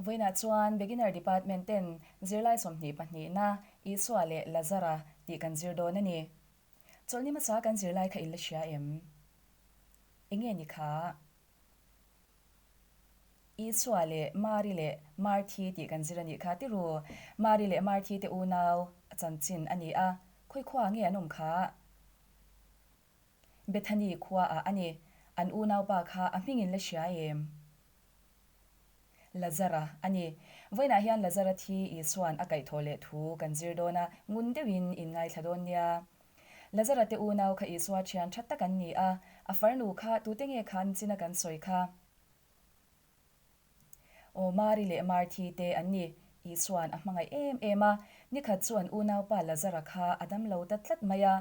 Vawiinah chuan Beginner Department ten zirlai 20 pahnihna Isua leh Lazara tih kan zir dawn a ni. Chawlhni hmasa kan zirlai kha in la hria em? Enge ni kha? Isua leh Mari leh Marthi tih kan zir a nih kha tiru. Mari leh Marthi te unau chanchin a ni a, khawi khua nge an awm kha? Bethany khua ah a ni. An unaupa kha a hmingin la hria em? Lazara a ni. Vawiinah hian Lazara thi Isua'n a kaihthawh leh thu kan zir dawn a, ngun deuhin in ngaithla dawn nia. Lazara te unau kha Isua thian tha tak an ni a, a farnu kha tute nge kha an chin a kan sawi kha? Aw, Mari leh Marthi te an ni. Isua'n a hmangaih em em a, nikhat chu an unaupa Lazara kha a damlo ta tlat mai a.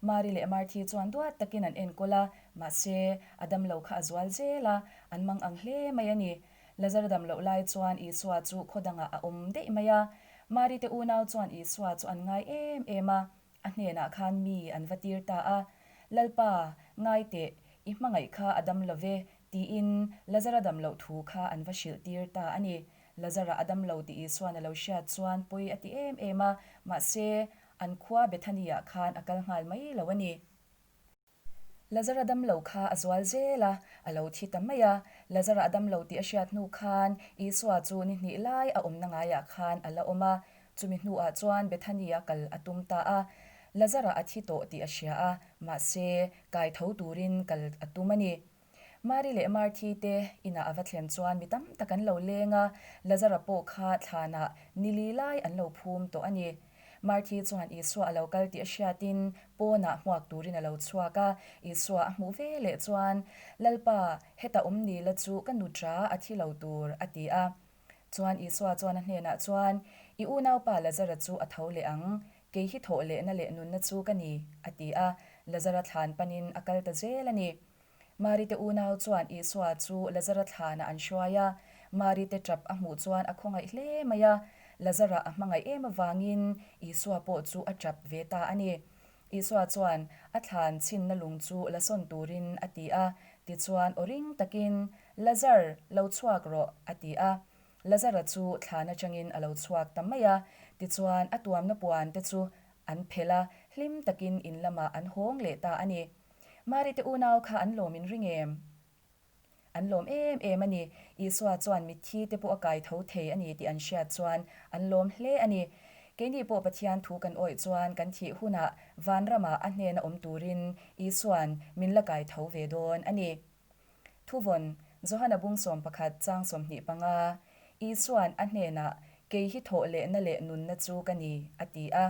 Mari leh Marthi chuan duat takin an enkawl a, mahse, a damlo kha a zual zel a, an mang ang hle mai a ni. Lazara damloh lai chuan Isua chu khaw dangah a awm daih mai a. Mari te unau chuan Isua chu an ngai em em a, A hnenah khan mi an va tir ta a, Lalpa, ngai teh, i hmangaih kha a dam lo ve, tiin Lazara dam loh thu kha an va hrilh tir ta a ni. Lazara a dam lo tih Isua'n a lo hriat chuan pawi a ti em em a, mahse, an khua Bethany-ah khan a kal nghal mai lo a ni. Lazara damlo kha a zual zel a, a lo thi ta mai a. Lazara a damlo tih a hriat hnu khan Isua chu ni hnih lai a awmna ngaiah khan a la awm a. Chumi hnuah chuan Bethania kal a tum ta a. Lazara a thi tawh tih a hria a, mahse, kai tho turin kal a tum a ni. Mari leh Marthi te inah a va thlen chuan mi tam tak an lo leng a, Lazara pawh kha thlanah ni li lai an lo phum tawh a ni. Marthi chuan Isua a lo kal tih a hriatin pawnah hmuak turin a lo chhuak a, Isua a hmuh ve leh chuan, Lalpa, heta awm ni la chu ka nutra a thi lo tur, a ti a. Chuan Isua chuan a hnenah chuan, I unaupa Lazara chu a tho leh ang, kei hi thawh lehna leh nunna chu ka ni, a ti a. Lazara thlan panin a kal ta zel a ni. Mari te unau chuan Isua chu Lazara thlanah an hruai a. Mari te tap a hmuh chuan a khawngaih hle mai a. Lazara a hmangaih em avangin Isua pawh chu a tap ve ta a ni. Isua chuan a thlan chhinna lung chu la sawn turin a ti a. Tichuan aw ring takin, Lazar, lo chhuak rawh, a ti a. Lazara chu thlan atangin a lo chhuak ta mai a. Tichuan a tuamna puan te chu an phelh a, hlim takin in lamah an hawng leh ta a ni. Mari te unau kha an lawm in ring em? An lawm em em a ni. Isua chuan mitthi te pawh a kai tho thei a ni tih an hriat chuan an lawm hle a ni. Keini pawh Pathian thu kan awih chuan kan thih hunah vanramah a hnena awm turin Isua'n min la kai tho ve dawn a ni. Thuvawn, Johana bung 11 chang 25, Isua'n a hnenah, Kei hi thawh lehna leh nunna chu ka ni, a ti a.